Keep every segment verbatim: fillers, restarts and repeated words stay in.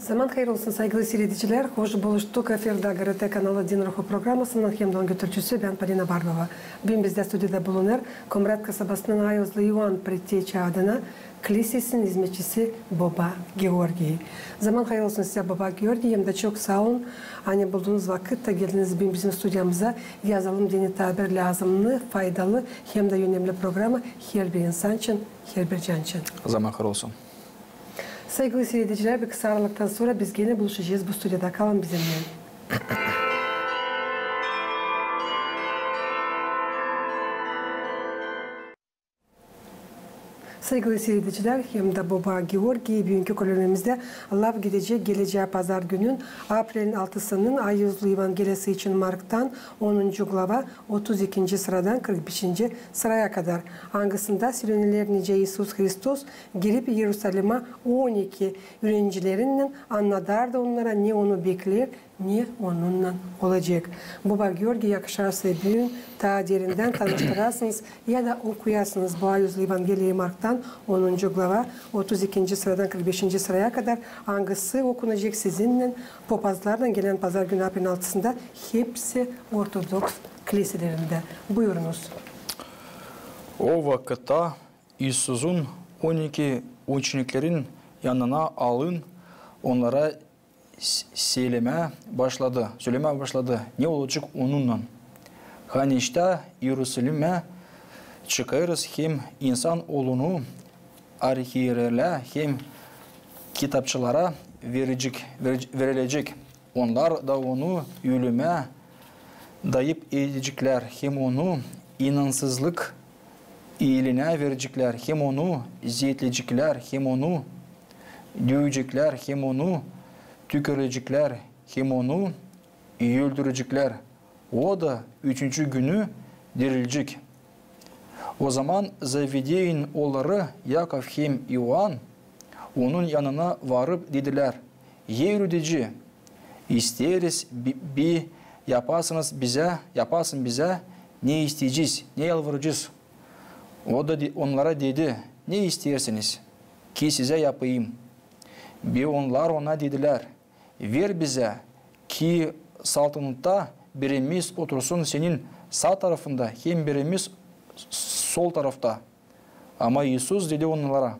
Zaman hayır olsun, saygılı siiredicilär. Hoş buluştuk efirdä GRT kanalı Din Ruhu programasınnan hem dä onun götürücüsü bän, Polina Barbova. Büün bizdä studiyada bulunêr Komrat kasabasının Ayuzlu İvan Pretteçä adına klisesinin izmetçisi boba Georgiy. Zaman hayır olsun sizä, boba Georgiy, hem dä çok saa olun, ani buldunuz vakıt da geldiniz büün bizim studiyamıza. Yazalım deyni taa bir lääzımnı, faydalı hem dä önemli programa herbir insan için, herbir can için. Zaman hayır olsun. Saygılı siiredicilär, bir kısa aralıktan sora biz genä buluşacez bu studiyada. Kalın bizimnän. Saygılı siiredicilär, hem dä boba Georgiy büünkü körülmemizdä laf gidecek gelecää pazar günün, aprelin altısının Ayuzlu Evangeliyası için Marktan onuncu glava, otuz ikinci sıradan kırk beşinci sıraya kadar, angısında sölenilär, nicä İisus Hristos girip İerusalimä on iki üürenicilerinnän, annadar da onnara, ne onu bekleer, ne onunnan olacek. Boba Georgiy, yakışarsa, büün taa derindän tanıştırasınız ya da okuyasınız bu Ayuzlu Evangeliyayı Marktan, onuncu glava, otuz ikinci sıradan kırk beşinci sıraya kadar, angısı okunacek sizinnän popazlarlan gelän pazar günü, aprelin altısında, hepsi ortodoks kliselerindä. Buyurunuz. O vakıtta İisusun on iki uçeniklerin yanına alın, onnara s-, sölemää başladı, sölemää başladı, ne olacek onunnan. Hani iştä İerusalimä çıkêrız hem İnsan Oolunu arhiererlää hem kitapçılara verecek, vere-, verilecek. Onnar da onu ölümä dayıp edeceklär hem onu inansızlık elinä vereceklär hem onu zeetleyeceklär hem onu döveceklär hem onu tükereceklär hem onu öldüreceklär. O da üçüncü günü dirilecek. Ozaman Zevedeyin oolları Yakov hem İoan onun yanına varıp dedilär: Ey Üüredicii, isteeriz bi-, bi yapasınız bizä, yapasın bizä, ne isteyecez, ne yalvaracez. O da de-, onnara dedi: Ne isteersiniz, ki sizä yapayım? Bi onnar ona dedilär: Ver bizä, ki saltanetta birimiz otursun senin saa tarafında hem birimiz sol tarafta. Ama İisus dedi onnara: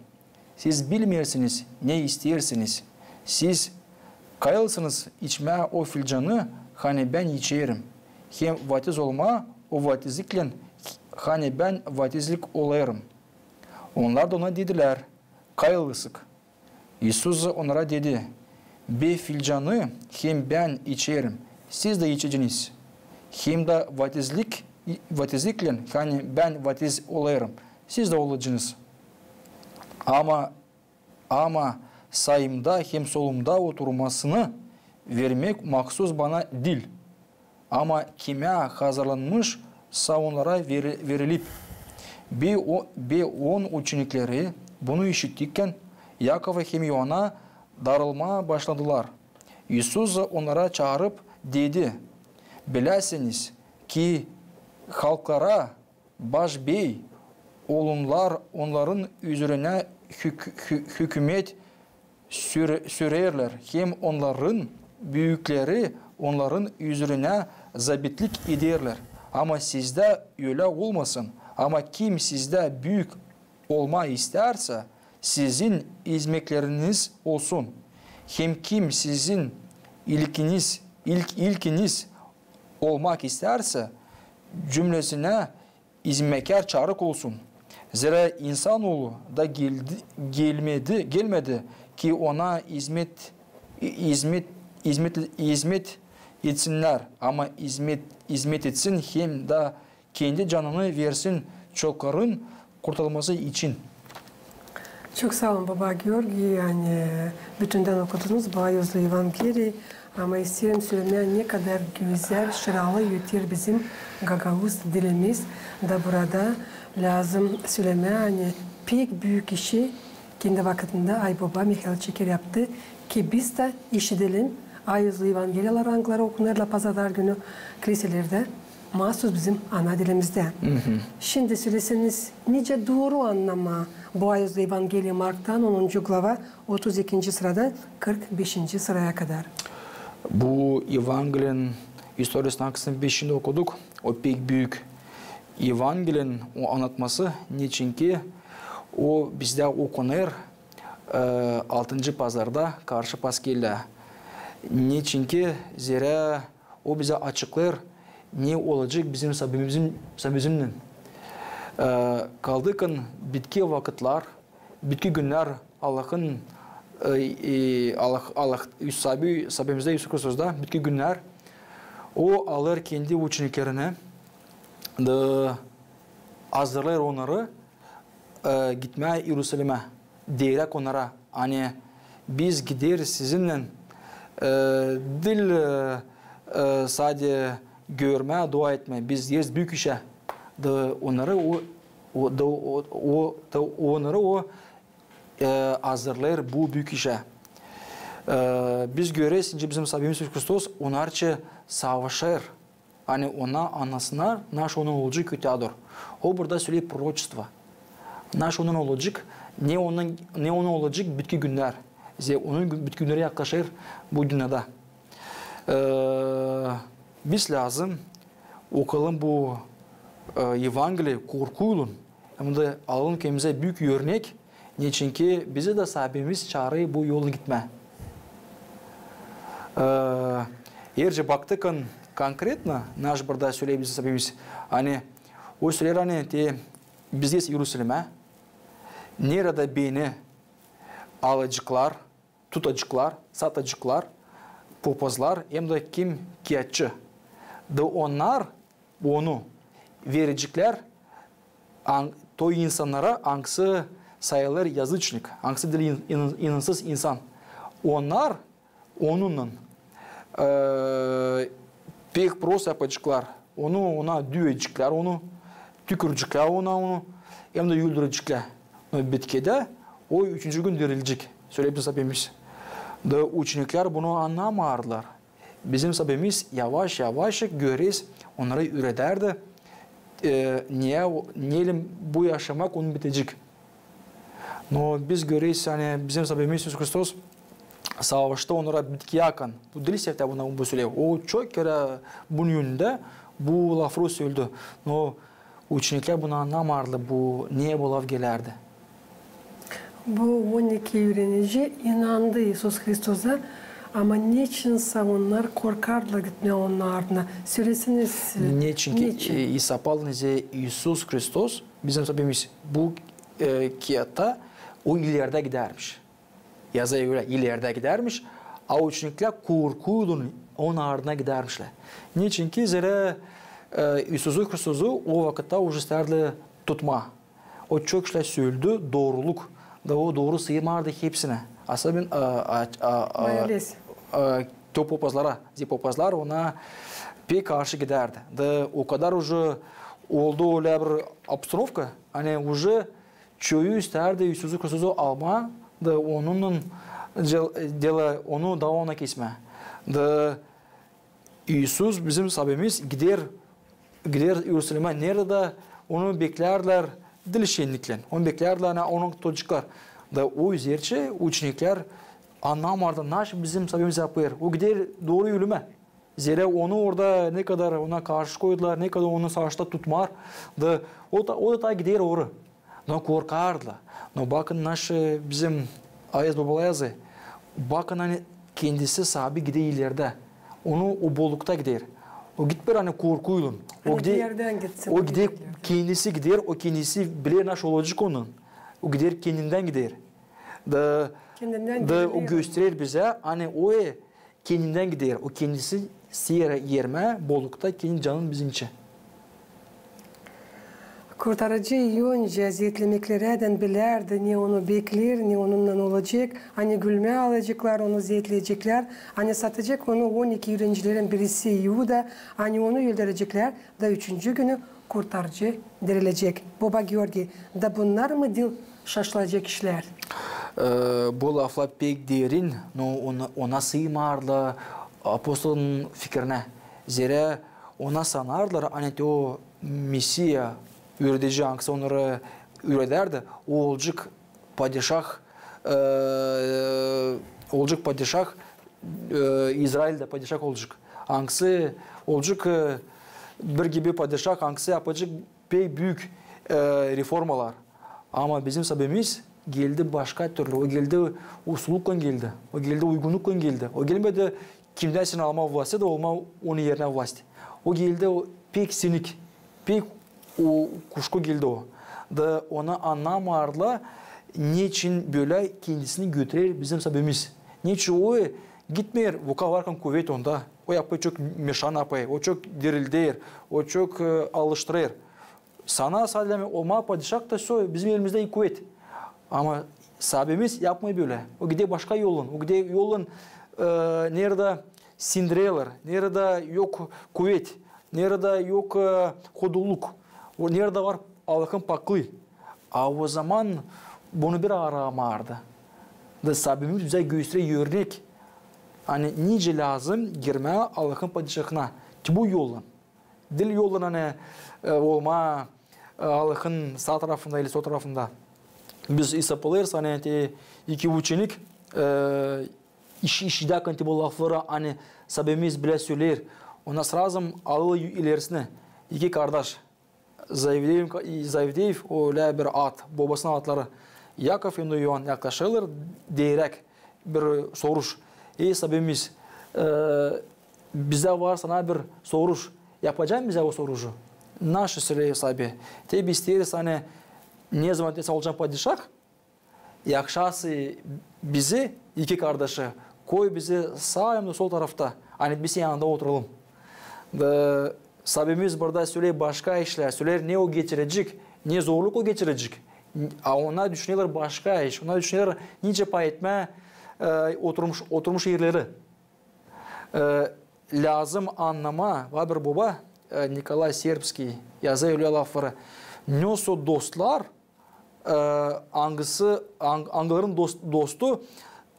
Siz bilmeersiniz, ne isteersiniz. Siz kayılsınız içmää o filcanı, hani bän içerim, hem vatiz olmaa o vatizliklän, hani bän vatizlik olêrım. Onnar da ona dedilär: Kayılısık. İisus onnara dedi: Bi filcanı hem bän içerim, siz dä içeceniz. Hem dä vatizlik, vatizliklän, hani bän vatiz olêrım, siz dä olaceniz. Ama, ama saamda hem solumda oturmasını vermäk mahsus bana diil. Ama kimä hazırlanmış, saa onnara veri-, verilip. Bi o-, bi onun uçenikleri, bunu işittiklän, Yakova hem İoana darılmaa başladılar. İisus onnara çaarıp dedi: Biläsiniz, ki halklara baş bey, oolunnar onnarın üzerinä hük-, hü-, hükümet süre-, sürerlär, hem onnarın büükleri onnarın üzerinä zabitlik ederlär. Ama sizdä ölä olmasın. Ama kim sizdä büük olmaa istärsä, sizin izmekleriniz olsun. Hem kim sizin ilkiniz, ilk, ilkiniz olmak istärsä, cümlesinä izmetkär çarık olsun. Zerä İnsan Oolu da geldi, gelmedi, gelmedi, ki ona izmet, izmet, izmet, izmet etsinnär, ama izmet, izmet etsin hem dä kendi canını versin çokların kurtulması için. Çok saa olun, boba Georgiy, ani bütündän okudunuz bu Ayuzlu Evangeliyi, ama isteerim sölemää, ne kadar gözäl, şıralı öter bizim gagauz dilimiz. Da burada lääzım sölemää, ani pek büük işi kendi vakıtında Ayboba Mihail Çeker yaptı, ki biz dä işidelim Ayuzlu Evangeliyaları, angıları okunêrlar pazarlar günü kliselerdä. maasuz bizim ana dilimizdä. Şindi söläseniz, nicä dooru annamaa bu aazda Evangeliya Marktan, onuncu glava, otuz ikinci sıradan kırk beşinci sıraya kadar. Bu Evangeliyanın istoriyasını, angısını biz şindi okuduk, o pek büük Evangeliyanın o annatması, neçinki o bizdä okunêr, e, altıncı pazarda karşı Paskellää. Neçinki, zerä o bizä açıklêêr, ne olacek bizim Saabimizin, Saabimizinnän. E, kaldı ki bitki vakıtlar, bitki günnär Allahın, e, e, Allah, Allah, Saabi, Saabimizdä İisus Hristosda bitki günnär. O alêr kendi uçeniklerini da azırlêêr onnarı, e, gitmää İerusalimä, deyeräk onnara, ani biz gideriz sizinnän, e, diil, e, e, sade görmää, dua etmää, biz gideriz büük işä. Da onnarı o, o, da o, o, da onnarı o, e, azırlêêr bu büük işä. E, biz göreriz, nicä bizim Saabimiz İisus Hristos onnarçan savaşêr. Ani ona annasınnar, naşey onunnan olacek öteyädoor. O burada söley proroçestvo. Naşey onunnan olacek, ne onunnan, ne onunnan olacek bitki günnär. Zerä onun gü-, bitki günneri yaklaşêr bu dünnedä. E, biz lääzım okuyalım bu, e, Evangeliyi korkuylan, hem dä alalım kendimizä büük örnek, neçinki bizi dä Saabimiz çaarêr bu yoldan gitmää. E, eer dä baktık konkretno, naşey burada söleer bizim Saabimiz, ani o söleer, ani te biz gideriz İerusalimä, neredä beni alaceklar, tutaceklar, sataceklar, popazlar hem dä kim kiyatçı. Da onnar onu vereceklär an-, to insannara, angısı sayılêr язычник, angısı diil in-, in-, inansız insan. Onnar onunnan, e, pek prost yapaceklar. Onu, ona düüyeceklär, onu tüküreceklär ona, onu, hem dä öldüreceklär. No bitkedä o üçüncü gün dirilecek, söleer bizim Saabimiz. Da uçeniklär bunu annamaardılar. Bizim Saabimiz yavaş-yavaş göreriz, onnarı üüredärdi, e, ne, neylän bu yaşamak onun bitecek. No biz göreriz, ani bizim Saabimiz İisus Hristos savaştı onnara bitkiyäkän. Bu diil seftä buna bu söleer. O çok kerä bunun önündä bu lafı söldü. No uçeniklär bunu annamaardılar, bu ne bu laf gelärdi. Bu on iki üürenici inandı İisus Hristosa, ama neçin sa onnar korkardılar gitmää onun ardına? Söleseniz, e, neçinki, neçin? E, İsa Pavlın ise İisus Hristos, bizim Saabimiz, bu, e, kiyatta o ilerdä gidärmiş. Yazı ölä, ilerdä gidärmiş, a uçeniklär korkuylan onun ardına gidärmişlär. Neçinki zerä, e, İisus Hristosu o vakıtta uje istärdilär tutmaa. O çok işlär söldü, dooruluk. Da o dooru sıymaardı hepsinä. Особенно, a, a, a, a, to popazlara, zerä popazlar ona pek karşı gidärdi. Da o kadar uje oldu ölä bir обстановка, ani uje çoyu istärdi İisus Hristosu almaa, da onunnan del-, dela onu taa ona kesmää. Da İisus, bizim Saabimiz, gider, gider İerusalimä, neredä onu beklärdilär diil şenniklän. Onu beklärdilär, ani onu tutaceklar. Da o üzerçä uçeniklär annamaardılar, naşey bizim Saabimiz yapêr. O gider dooru ölümä. Zerä onu orada ne kadar ona karşı koydular, ne kadar onu savaşta tutmaar, da o da, o da taa gider orayı. No korkardılar. No bakın, naşey bizim Ayaz Baba yazêr. Bakın, ani kendisi Saabi gider ilerdä. Onu o bollukta gider. O gitmeer, ani korkuylan. O gider, o gider, kendisi gider, o kendisi biler, naşey olacek onun. O gider, kendindän gider. Da, da o gösterer bizä, ani o kendindän gider. O kendisi isteer ermää bollukta kendi canını bizim için. Kurtarıcı öncä zeetlemeklerä dä bilärdi, ne onu bekleer, ne onunnan olacek, ani gülmää alaceklar, onu zeetleyeceklär, ani satacek onu on iki üürenicilerin birisi İuda, ani onu öldüreceklär, da üçüncü günü Kurtarıcı dirilecek. Baba Georgiy, da bunnar mı diil şaşılacek işlär? E, bu laflar pek derin, no ona, ona sıymaarlar apostolun fikirinä. Zerä Ona sanardılar, ani te o Mesiya, üüredicii, angısı onnarı üüredärdi, o olacek padişah, e, olacek padişah, e, İzraildä padişah olacek. Angısı olacek, e, bir gibi padişah, angısı yapacek pek büük, e, reformalar. Ama bizim Saabimiz geldi başka türlü. O geldi usluluklan geldi. O geldi uygunnuklan geldi. O gelmedi kimdän sän almaa vlasti da olmaa onun erinä vlasti. O geldi o pek sinik, pek o kuşku geldi o. Da onu annamardılar, neçin bölä kendisini götürer bizim Saabimiz. Neçin o gitmeer, bu kadar kuvet onda. O yapêr çok meşan yapêr, o çok dirildär, o çok, e, alıştırêr. Sana sade olmaa padişah da sö, bizim elimizdä kuvet. Ama Saabimiz yapmêêr bölä. O gider başka yollan. O gider yollan, e, neredä sindirerlär, neredä yok kuvet, neredä yok, e, hodulluk, o neredä var Allahın paklıı. A o zaman bunu bir aramardı. Da Saabimiz bizä gösterer örnek. Ani nicä lääzım girmää Allahın padişahına. Te bu yollan. Diil yollan, ani, e, olmaa, e, Allahın saa tarafında ili sol tarafında. Biz isaplarız, ani te iki uçenik, e, iş-, işidärkän te bu lafları, ani Saabimiz bilä söleer, ona srazım alêr ilerisinä iki kardaş. Zevdeev, Zevdeev, o ölä bir ad, bobasının adları Yakov hem dä İoan yaklaşêrlar, deyeräk bir soruş. Ey Saabimiz, e, bizä var sana bir soruş. Yapacam bizä o soruşu? Naşey, söleer Saabi. Te biz isteeriz, ani nezaman te sän olcan padişah, yakışasın bizi, iki kardaşı, koy bizi saa hem dä sol tarafta, ani biz sän yanında oturalım. Da Saabimiz burada söleer başka işlär, söleer ne o geçirecek, ne zorluk o geçirecek. A onnar düşünerlär başka iş, onnar düşünerlär nicä pay etmää, e, oturmuş, oturmuş erleri. E, lääzım annamaa, var bir boba, e, Nikolay Serbskiy, yazêr ölä lafları. Nesoy dostlar, e, angısı, ang-, angıların dost-, dostu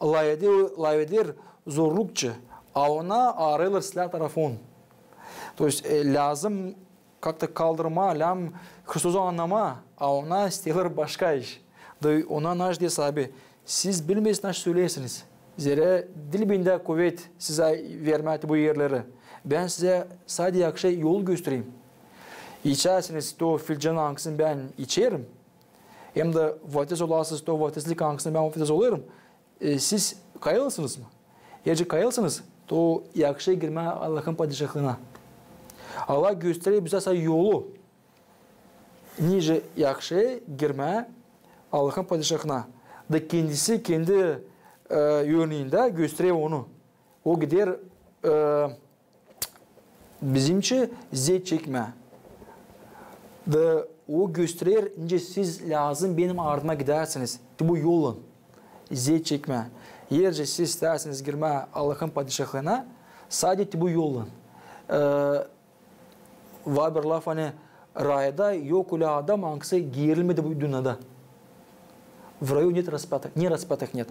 lafeder, lafeder zorlukça, a ona aarêêrlar silää tarafın. То есть, e, lääzım как-то kaldırmaa, lääzım Hristosu annamaa, a ona isteerlär başka iş. Da ona naşey deer Saabi, siz bilmeersiniz, naşey söleersiniz. Zerä diil bendä kuvet sizä vermää bu erleri. Bän sizä sade yakışan yolu göstereyim. İçärsiniz te o filcan, angısını bän içerim, hem dä vaftiz olarsınız te o vaftizlik, angısını bän vaftiz olêrım. E, siz kayılsınız mı? Eer kayılsınız, to yakışêr girmää Allahın padişahlığına. Allah gösterer bizä sa yolu, nicä yakışêr girmää Allahın padişahlığına. Da kendisi kendi, e, örneendä gösterer onu. O gider, e, bizimçin zet çekmää. Da o gösterer, nicä siz lääzım benim ardıma gidärsiniz. Te bu yollan zet çekmää. Eer siz istärsiniz girmää Allahın padişahlığına, sade te bu yollan. E, var bir laf, ani rayda yok ölä adam, angısı gerilmedi bu dünnedä. В раю нет распятых, ни распятых нет.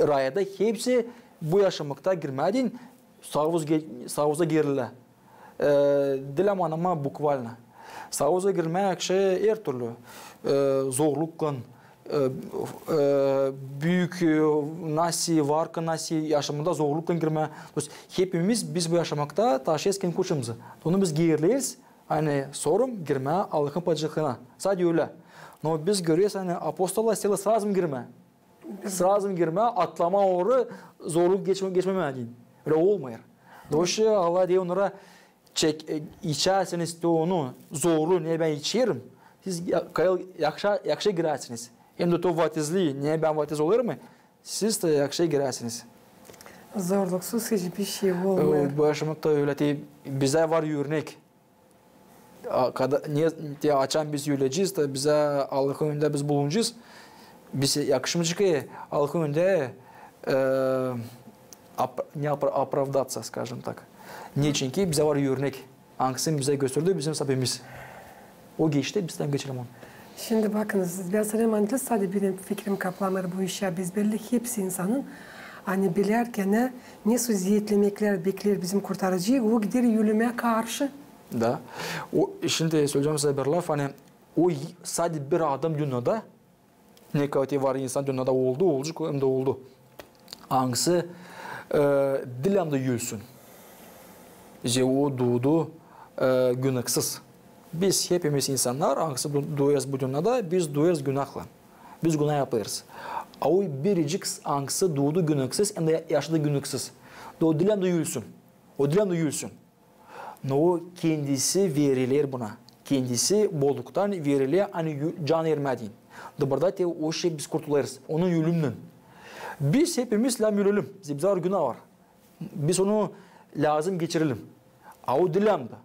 Rayda hepsi bu yaşamakta girmää deyni savaza ge-, savaza gerilä. E, diil aman, ama bukvalno. Savaza girmää yakışêr er türlü. E, zorluklan, e, e, büük, e, nasıl var ki, nasıl yaşamada zorluklan girmää. То есть hepimiz biz bu yaşamakta taşıyêrız kendi kuşumuzı. Onu biz gerileriz, ani sorum girmää Allahın padişahlığına. Sade ölä. Но biz göreriz, ani apostollar isteerlär srazım girmää. Srazım girmää, atlamaa oru, zorluk geçme-, geçmemää deyni. Ölä olmêêr. Doşi Allah deer onnara, çek-, e, içärseniz te onu, zoru, ne bän içerim, siz ya-, kayıl-, yakışa-, yakışa girärsiniz. Hem dä to vaftizli, ne bän vaftiz olêrım, siz dä yakışa girärsiniz. Zorluksuz hiçbir şey olmêêr. E, bu yaşamakta ölä te, bizä var örnek. A, kada-, ne, te, açan biz ölecez, da bizä Allahın önündä biz bulunacez. Biz yakışmayacek Allahın önündä, e, оп-, не опра-, оправдаться, скажем так. Neçinki bizä var örnek, angısını bizä gösterdi bizim Saabimiz. O geçti, biz dä geçelim onu. Şindi bakınız, bän sana dedim, sade benim fikrim kaplamêêr bu işä. Biz belli hepsi insanın, ani bilärkän, ne söz etmeklär bekleer bizim Kurtarıcıyı, o gider ölümä karşı. Da. O, şindi söleyecäm sizä bir laf, ani o y-, sade bir adam dünnedä, ne kadar var insan dünnedä oldu, olacek, hem dä oldu. Angısı, e, diil hem dä ölsün. Zerä o duudu, e, günahsız. Biz hepimiz insannar, angısı du-, duuêrız bu dünnedä, biz duuêrız günahlan. Biz günah yapêrız. A o biricik, angısı duudu günahsız, hem dä yaşadı günahsız. Da o diil hem dä ölsün. O diil hem dä ölsün. No o kendisi veriler buna. Kendisi bolluktan veriler, ani yu-, can ermää deyni. Da burada te o şey biz kurtulêrız. Onun ölümnän. Biz hepimiz lääzım ölelim. Bizä var günah var. Biz onu lääzım geçirelim. A o diil hem dä.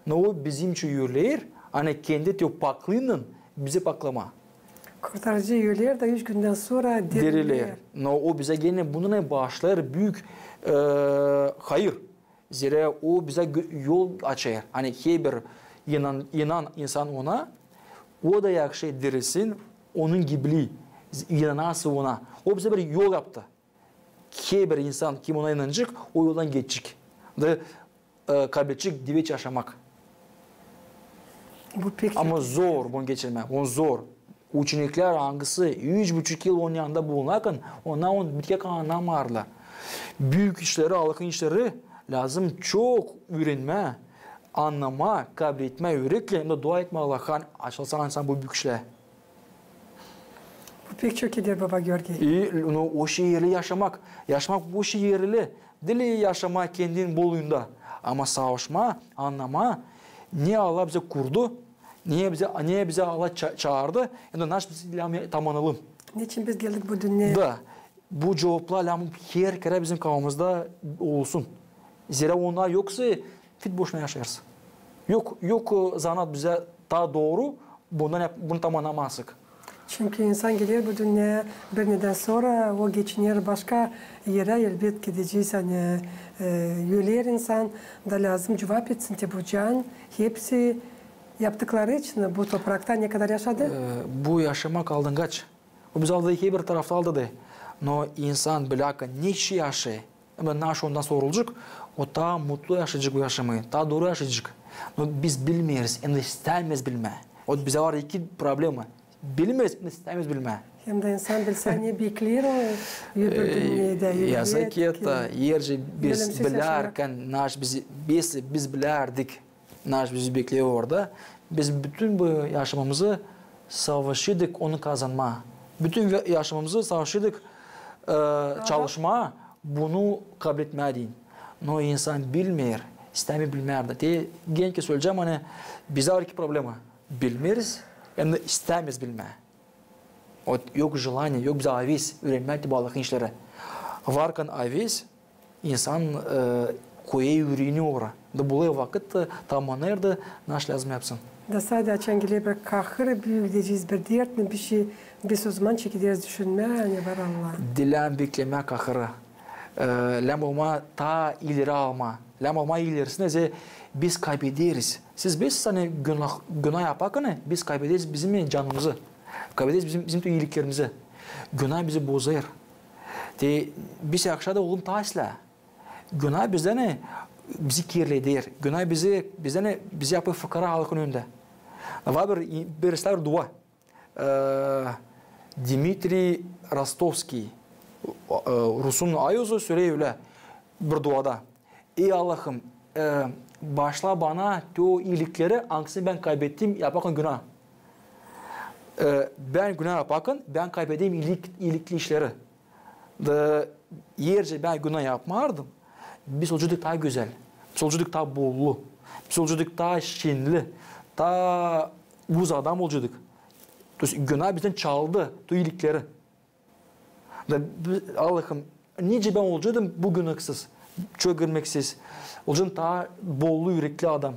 No o bizim için öler, ani kendi te o paklıınnan bizi paklama. Kurtarıcı öler da üç gündän sora diriler. Diriler. No o bizä genä bununnan başlêêr büük, e, hayır. Zerä o bizä gö-, yol açêr. Ani herbir inan-, inan insan ona, o da yahşı dirilsin, onun gibi, inanasın ona. O bizä bir yol yaptı. Herbir insan, kim ona inanacek, o yoldan geçecek. Da, e, kabledecek diveç yaşamak. Bu pek çok. Ama zor bunu geçirmää, bu zor. Uçeniklär, angısı üç buçuk yıl onun yanında bulunarkan, onnar onu bir tek annamêêrlar. Büük işleri, Allahın işleri lääzım çok üürenmää, annamaa, kabletmää üreklerin, hem dä dua etmää Allaha, açılsın insan bu büük işlär. Bu pek çok eder, baba Georgiy. İ, no, o şeerli yaşamak. Yaşamak bu şeerli. Diil yaşamaa kendin bollunda. Ama savaşmaa, annamaa, ne Allah bizä kurdu, ne bizä, ne bizä Allah ça-, çaardı, hem dä naş biz lääzım tamanalım. Neçin biz geldik bu dünneyä? Da, bu cuvaplar lääzım her kerä bizim kafamızda olsun. Zerä onnar yoksa, fit boşuna yaşêêrız. Yok, yok, e, zanaat bizä taa dooru, bundan yap-, bunu tamanamazsak. Çünkü insan geler bu dünneyä, bir nedän sora o geçiner başka erä, elbet gidecez, ani, e, öler insan da lääzım cuvap etsin te bu can, hepsi yaptıkları için bu toprakta ne kadar yaşadı. E, bu yaşamak aldangaç. O bizi aldadı, herbir tarafta aldadı. No insan bilärkan, neçin yaşêêr, hem dä naş ondan sorulacek, o taa mutlu yaşayacek bu yaşamayı, taa dooru yaşayacek. No biz bilmeeriz, hem dä istämeeriz bilmää. O bizä var iki problema. Bilmeeriz, hem dä istämeeriz bilmää. Hem dä insan bilsä, ne bekleer o öbür dünnedä, ölüm. Yazık ki, erçä biz bilärkän, naş bizi, biz, biz bilärdik, naş bizi bekleer orada. Biz bütün bu yaşamamızı savaşırdık onu kazanmaa. Bütün ve-, yaşamamızı savaşırdık, e, çalışmaa, bunu kabletmää deyni. No insan bilmeer, istämeer bilmää dä. Te genä söleyecäm, ani bizä var iki problema. Bilmeeriz, hem dä istämeeriz bilmää. Ot, yok желание, yok bizä aves üürenmää te bu Allahın işleri. Varkan aves, insan, e, koyêr üüreeni ora. Da bulêr vakıt, e, tamanêr da naş lääzım yapsın. Da sade açan geler bir kahır büük, deyecez, bir dert mi, bir şey, biz o zaman çekederiz düşünmää, ani var Allah. Diil lääzım beklemää kahırı. E, lääzım olmaa taa ileri almaa. Lääzım olmaa ilerisinä, zerä biz kaybederiz. Siz bilesiz, ani günah, günah yaparkan biz kaybederiz bizim canımızı. Kaybederiz bizim, bizim iiliklerimizi. Günah bizi bozêr. Te biz yahşı da olalım taa islää. Günah bizdän, e, bizi kirleder. Günah bizi, bizdän, e, bizi yapêr fukara Allahın önündä. Var bir, bir islää dua. E, Dmitriy Rostovskiy, e, rusun ayuzu, söley ölä bir duada. Ey Allahım, e, baaşla bana te o iilikleri, angısını bän kaybettim yaparkan günah. E, bän günah yaparkan, bän kaybedeyim iilik, iilikli işleri. Da eer bän günah yapmardım, biz olacaktık taa gözäl, biz olacaktık taa bollu, biz olacaktık taa şenli, taa uuz adam olacaktık. То есть günah bizdän çaldı te o iilikleri. Da bi-, Allahım, nicä bän olacaydım bu günahsız, çögülmeksiz, olacaydım taa bollu ürekli adam.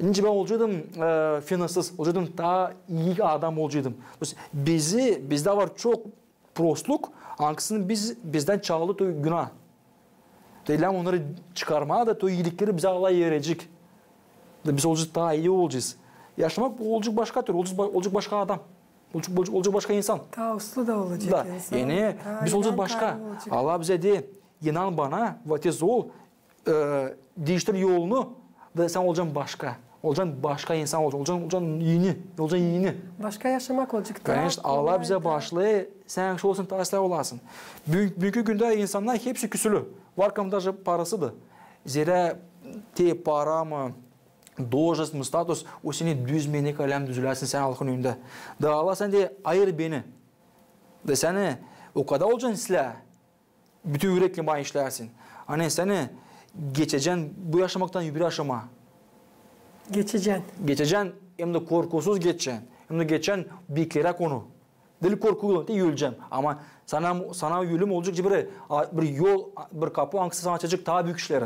Nicä bän olacaydım, e, fenasız, olacaydım taa ii adam olacaydım. То есть bizi, bizdä var çok prostluk, angısını biz, bizdän çaldı te o günah. Te lääzım onnarı çıkarmaa da te o iilikleri bizä Allah verecek. Da biz olacez taa ii olacez. Yaşamak olacek başka türlü, olacek ba-, olacek başka adam. Olacek, olacek, olacek başka insan. Taa uslu da olacek insan. Da, yani, taa biz olacez başka. Allah bizä deer, inan bana, va te zol, e, diiştir yolunu, da sän olacan başka. Olacan başka insan olacan. Olacan, olacan eni. Olacan eni. Başka yaşamak olacek. Конечно, Allah bizä baaşlêêr, sän şu olsun, taslaa olasın. Büün-, büünkü gündä insannar hepsi küsülü. Var kim daje parası da. Zerä te para mı, должность mı, status, o seni düzmeer, ne kadar lääzım düzüläsin sän Allahın önündä. Da Allah sän deer: ayır beni. Da sän o kadar olacan islää, bütün üreklerin bana işläsin. Ani sän geçecän bu yaşamaktan öbür yaşamaa. Geçecän. Geçecän, hem dä korkusuz geçecän. Hem dä geçecän bekleyeräk onu. Diil korkuylan, te ölecäm. Ama sana, sana ölüm olacek bir, bir yol, bir kapu, angısı sana açacek taa büük işleri.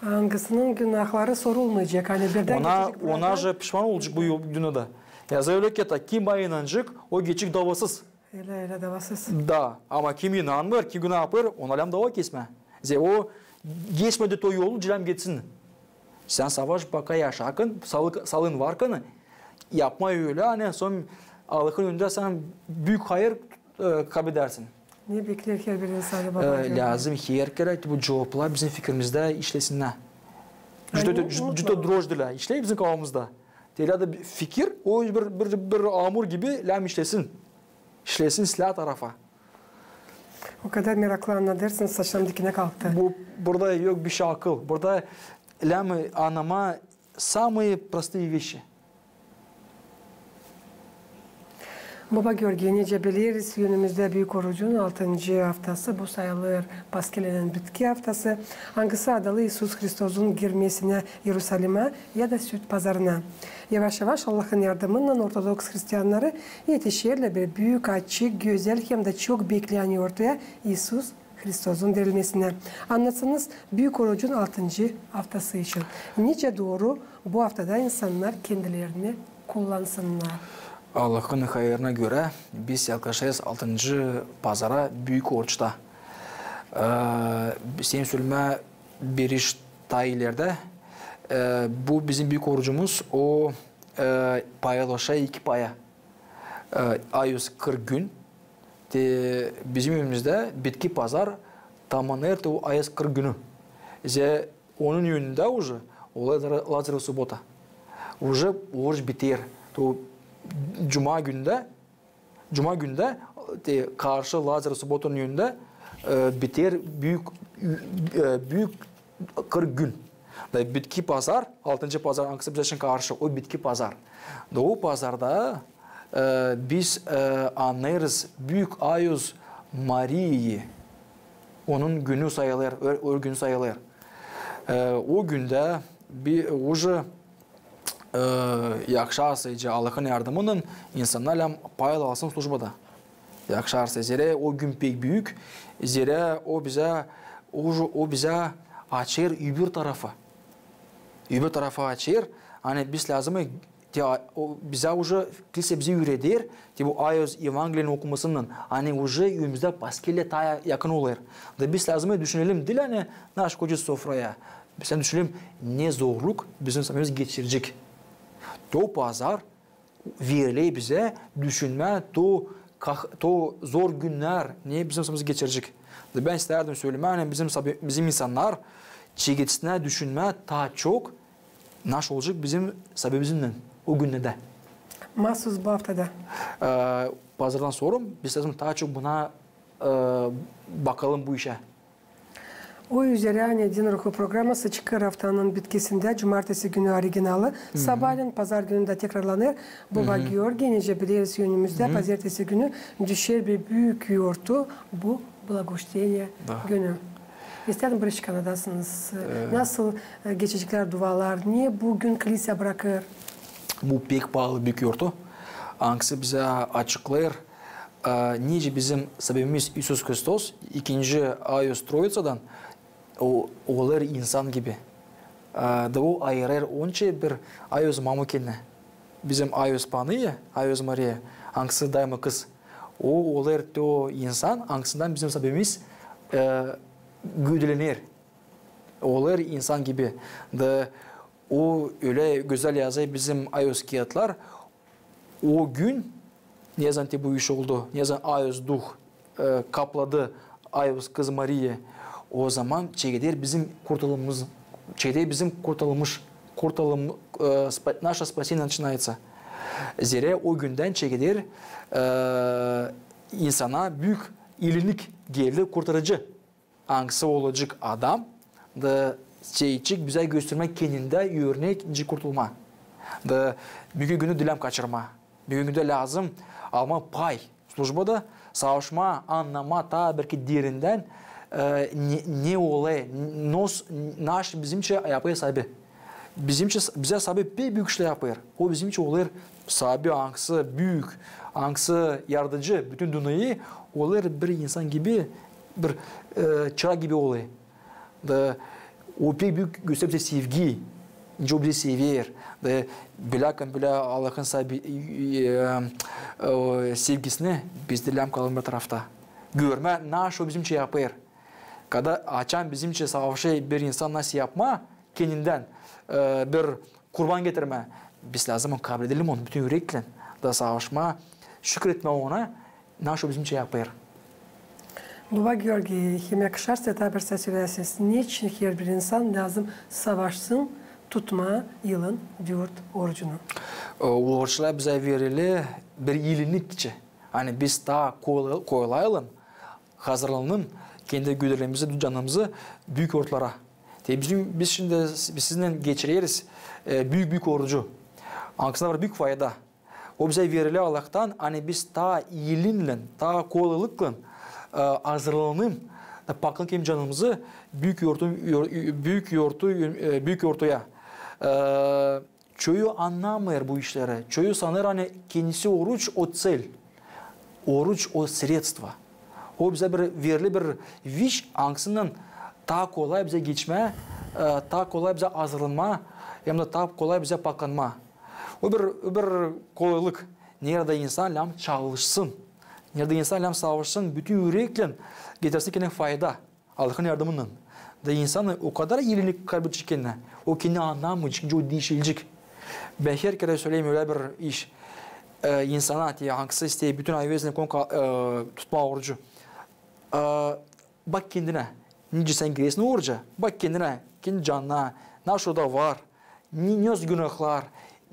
Angısının günahları sorulmayacek. Ani birdän ona, geçecek ona buradan. Ona pişman olacek bu yol, dünnedä. Yazılı kitapta, kim bana inanacek, o geçecek davasız. Ölä, ölä davasız. Da, ama kim inanmêêr, kim günah yapêr, ona lääzım dava kesmää. Zerä o geçmedi to yolu, lääzım geçsin. Sän savaş baka yaşarkan, saalık-, saalın varkan, yapma ölä, ani sän Allahın önündä sän büük hayır, e, kaybedersin. Ne bekleer herbir insanı, baba? E, lääzım herkerä bu cuvaplar bizim fikirimizdä işlesinnär. Ani cüdä, cüdä drojdilär işleer bizim kafamızda. Te ölä dä fikir, o bir, bir, bir amur gibi lääzım işlesin. İşlesin islää tarafa. O kadar meraklı annadêrsın, saçlarım dikinä kalktı. Bu, burada yok bişey akıl. Burada lääzım annamaa самые простые вещи. Baba Georgiy, nicä bileriz, önümüzdä Büük Orucun altıncı aftası, bu sayılêr Paskelenen bitki aftası, angısı adalı İisus Hristosun girmesinä İerusalimä ya da Süt pazarına. Yavaş-yavaş Allahın yardımınnan ortodoks hristiyannarı etişerlär bir büük, açık, gözäl hem dä çok bekleyän yortuya, İisus Hristosun dirilmesinä. Annatsanız Büük Orucun altıncı aftası için. Nicä dooru bu aftada insannar kendilerini kullansınnar? Allahın hayırına görä biz yaklaşêrız altıncı pazara Büük Oruçta. E, senin sölemää bir iş taa ilerdä. E, bu bizim Büük Orucumuz, o, e, paylaşa iki paya. E, ayız kırk gün. Te bizim evimizdä bitki pazar tamannêêr te o ayız kırk günü. Zerä onun önündä уже o Лазарь-, Лазарь суббота. Уже oruç biter. Te o cuma gündä, cuma gündä, te karşı Лазарь субботанın önündä, e, biter büük, e, büük kırk gün. Da bitki pazar, altıncı pazar, angısı bizä için karşı, o bitki pazar. Da o pazarda, e, biz, e, annêêrız büük ayız Mariyayı. Onun günü sayılêr, ör, ör günü sayılêr. E, o gündä bir, уже, e, yakışarsa, Allahın yardımınnan insannar lääzım pay alsın službada. Yakışarsa, zerä o gün pek büük, zerä o bizä, o, o bizä açêr öbür tarafı. Öbür tarafı açêr, ani biz lääzım, te, o bizä уже, kilsä bizi üüreder, te bu ayız Evangelinin okumasınnan, ani уже evimizdä Paskelä taa yakın olêr. Da biz lääzım düşünelim, diil ani naş koyacez sofraya. Biz lääzım düşünelim, ne zorluk bizim saamızı geçirecek. To pazar veriler bizä düşünmää to kah-, to zor günnär, ne bizim saamızı geçirecek. Da bän istärdim sölemää, ani bizim sabe-, bizim insannar çeketsinär düşünmää taa çok, naş olacek bizim sabebizinnän o günnerdä. Maasuz bu aftada. E, pazardan sora biz lääzım taa çok buna, e, bakalım bu işä. O üzerä Din ruhu programası çıkêr aftanın bitkisindä, cumartesi günü originalı, sabaalän, pazar günü dä tekrarlanêr. Baba Georgiy, nicä bileriz, önümüzdä pazartesi günü düşer bir büük yortu, bu Благовещение günü. İstärdim bir iş annadasınız. Nasıl, e, geçecek dualar, ne bu gün kilsä brakêr? Bu pek paalı büük yortu. Angısı bizä açıklêêr, e, nicä bizim sabebimiz İisus Hristos, ikinci ayız Troiţadan, o, olêr insan gibi. E, da o ayırêr onça bir ayız mamu kendinä. Bizim ayız panıı, ayız Mariya, angısı daima kız. O olêr te o insan, angısından bizim sabebimiz, e, gövdelener. Olêr insan gibi. Da o ölä gözäl yazêr bizim ayız kiyatlar. O gün, nezaman te bu iş oldu, nezaman ayız duh, e, kapladı ayız kız Mariya, ozaman çekeder bizim kurtulumumuz, Çekeder bizim kurtulmuş, kurtulum, e, spa-, наше спасение начинается. Zerä o gündän çekeder, e, insana büük iilik, geldi kurtarıcı. Angısı olacek adam da çekecek bizä göstermää kendindä örnek, nicä kurtulmaa. Da büünkü gündä diil lääm kaçırmaa. Büünkü gündä lääzım almaa pay slujbada, savaşmaa, annamaa taa bir ki derindän, e, ne, ne olêr, nos-, naşi bizimçä yapêr saabi. Bizimçä, bizä saabi pek büük işlär yapêr. O bizimçä olêr saabi, angısı büük, angısı yaradıcı bütün dünneyä, olêr bir insan gibi, bir, e, çıra gibi olêr. Da o pek büük gösterer bizä sevgi, nicä o bizi sever. Da bilä, bilä Allahın saabi, e, e, sevgisini, biz diil lääm kalalım bir tarafta. Görmää, naşi o bizimçä yapêr. Kada, açan bizimçä savaşêr bir insan naşi yapmaa, kendindän, e, bir kurban getirmää, biz lääzım onu kabledelim, onu bütün üreklän da savaşmaa, şükür etmää ona, naşi o bizimçä yapêr. Baba Georgiy, hem yakışar sizä taa bir şey söläseniz, neçin herbir insan lääzım savaşsın tutmaa yılın dört orucunu? E, oruçlar bizä verili bir iilik için. Ani biz taa kola-, kolaylan hazırlanalım, kendi güdülerimizi, canımızı büük oruçlara. Te bizim, biz şindi s-, biz sizinnän geçireriz, e, büük-büük orucu. Angısında var büük fayda. O bizä verili Allahtan, ani biz taa iilinnän, taa kolaylıklan, e, hazırlanalım, da pakalım kendi canımızı büük yortu, yor-, büük yortu, e, büük yortuya. E, Çoyu annamêêr bu işleri. Çoyu sanêr, ani kendisi oruç o цель. Oruç o средство. O bizä bir verili bir viş, angısınnan taa kolay bizä geçmää, e, taa kolay bizä hazırlanmaa, hem dä taa kolay bizä paklanmaa. O bir, o bir kolaylık. Neredä insan lääm çalışsın. Neredä insan lääm savaşsın, bütün üreklän getirsin kendinä fayda. Allahın yardımınnan. Da insan o kadar iilik kabledecek kendinä, o kendini annamayacek, nicä o diişilecek. Bän her kerä söleyim ölä bir iş, e, insana, te angısı isteer bütün ayvazını komka, e, tutmaa orucu. E, bak kendinä, nicä sän giresin oruca, bak kendinä, kendi canına, naşi orada var, ne, ne o günahlar,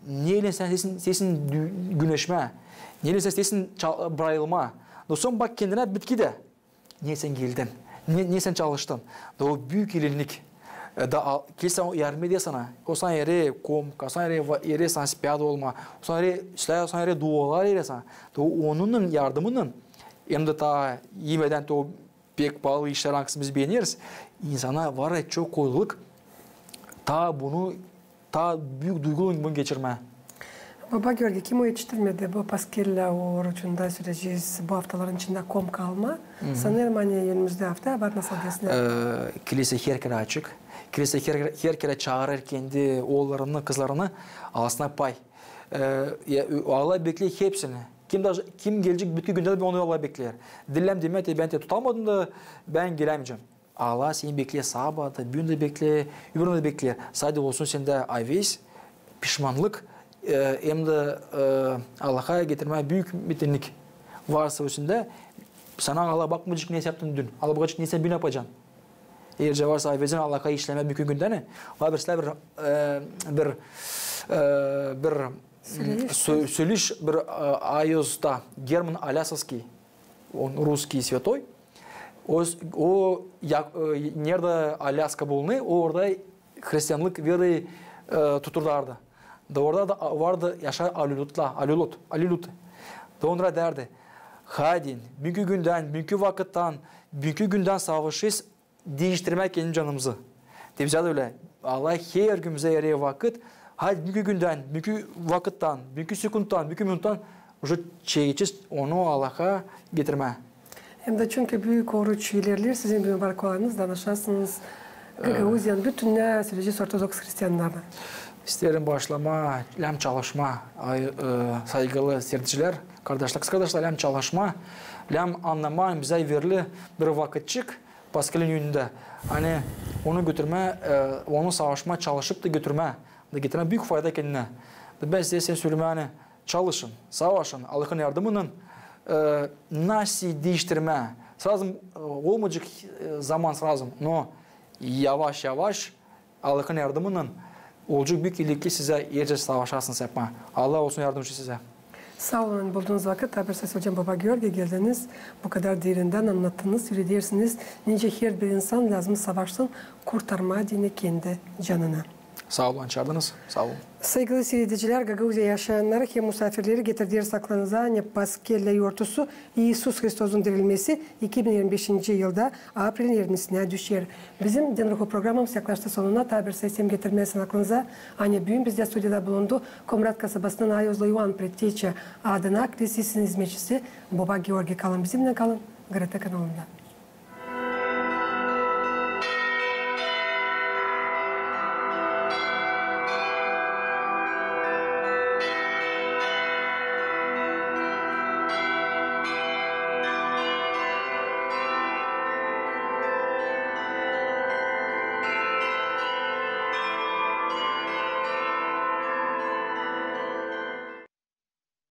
neylän sän isteersin, isteersin dü-, güneşmää, neylän sän isteersin ça-, brayılmaa. Da sora bak kendinä bitki dä. Ne sän geldin? Ne, ne sän çalıştın? Da o büük iilik. E, da al, kim sän yardım eder sana? O sana erer komka, sana erer va-, erer sana spiyada olmaa. O sana erer, sana erer dualar erer sana. Da o, onunnan yardımınnan, hem dä taa imedän te o pek paalı işlär, angısını biz beeneriz. İnsana var ya çok kolaylık. Taa bunu taa büük duygulan bunu geçirmää. Baba Georgiy, kim o etiştirmedi bu Paskellä orucunda, söleyecez, bu aftaların içindä komka almaa? Sanêrım, ani önümüzdä afta var nasıl desinä. E, kilisa her kerä açık. Kilisa her, her kerä çaarêr kendi oollarını, kızlarını alsınnar pay. E, ya, Allah bekleer hepsini. Kim dä, kim gelecek bütün gündä, onu Allah bekleer. Diil lääm demää, te bän te tutamadım da bän gelämeyecäm. Allah seni bekleer, saba da, büün dä bekleer, öbür dä bekleer. Sade olsun sendä aves, pişmanlık, e, hem dä, e, Allaha getirmää büük metinlik. Varsa üstündä, sana Allah bakmayacek, ne sän yaptın düün. Allah bakacek, ne sän büün yapacan. Eer dä varsa avezin Allaha işlemää büün gündä, ani. Var birisä bir, e, bir, e, bir, mm, sö-, söleyiş bir, e, ayozda, Герман Алясский, он русский святой. O, o, ya, e, neredä Alyaska bulunêr, orada hristianlık verayı, e, tuturlardı. Da orada da vardı yaşar alelutlar, alelut, alelut. Da onnara derdi: "Haydi, büünkü gündän, büünkü vakıttan, büünkü gündän savaşêrız diiştirmää kendi canımızı." Te bizä dä ölä. Allah her gün bizä erer vakıt. Haydi, büünkü gündän, büünkü vakıttan, büünkü sekundtan, büünkü minuttan уже çekecez onu Allaha getirmää. Hem dä çünkü büük oruç ilerleer, sizin bir var kolayınız da danışasınız Gagauziyanın bütünnä, söleyecez, ortodoks hristiannarına. İsteerim başlamaa, lääm çalışmaa, ay, e, saygılı seyredicilär, kardaşlar, kızkardaşlar, lääm çalışmaa, lääm annamaa, bizä verili bir vakıtçık Paskalin üündä. Ani onu götürmää, e, onu savaşmaa, çalışıp da götürmää, da getirmää büük fayda kendinä. Da bän sizä sän sölemää, ani çalışın, savaşın, Allahın yardımınnan, e, nasıl diiştirmää. Srazı, e, olmayacek, e, zaman srazı, no yavaş-yavaş Allahın yardımınnan olacek büük iilikleri sizä, hercä savaşarsınız yapmaa. Allah olsun yardımcı sizä. Saa olun, buldunuz vakıt, taa bir sä sölecäm, baba Georgiy, geldiniz, bu kadar derindän annattınız, sölersiniz, nicä herbir insan lääzım savaşsın, kurtarmaa deyni kendi canını. Saa olun, çaardınız. Saa olun. Saygılı siiredicilär, Gagauziya yaşayannarı hem musaafirleri, getireriz akılınıza, ani Paskellä yortusu, İisus Hristosun dirilmesi iki bin irmi beşinci yılda aprelin irmisinä düşer. Bizim Din ruhu programamız yaklaştı sonuna, taa bir sä isleerim getirmää sizin akılınıza, ani büün bizdä studiyada bulundu Komrat kasabasından Ayozlu İvan Pretečä adına klesisin izmetçisi baba Georgiy. Kalın bizimnän, kalın GRT kanalında.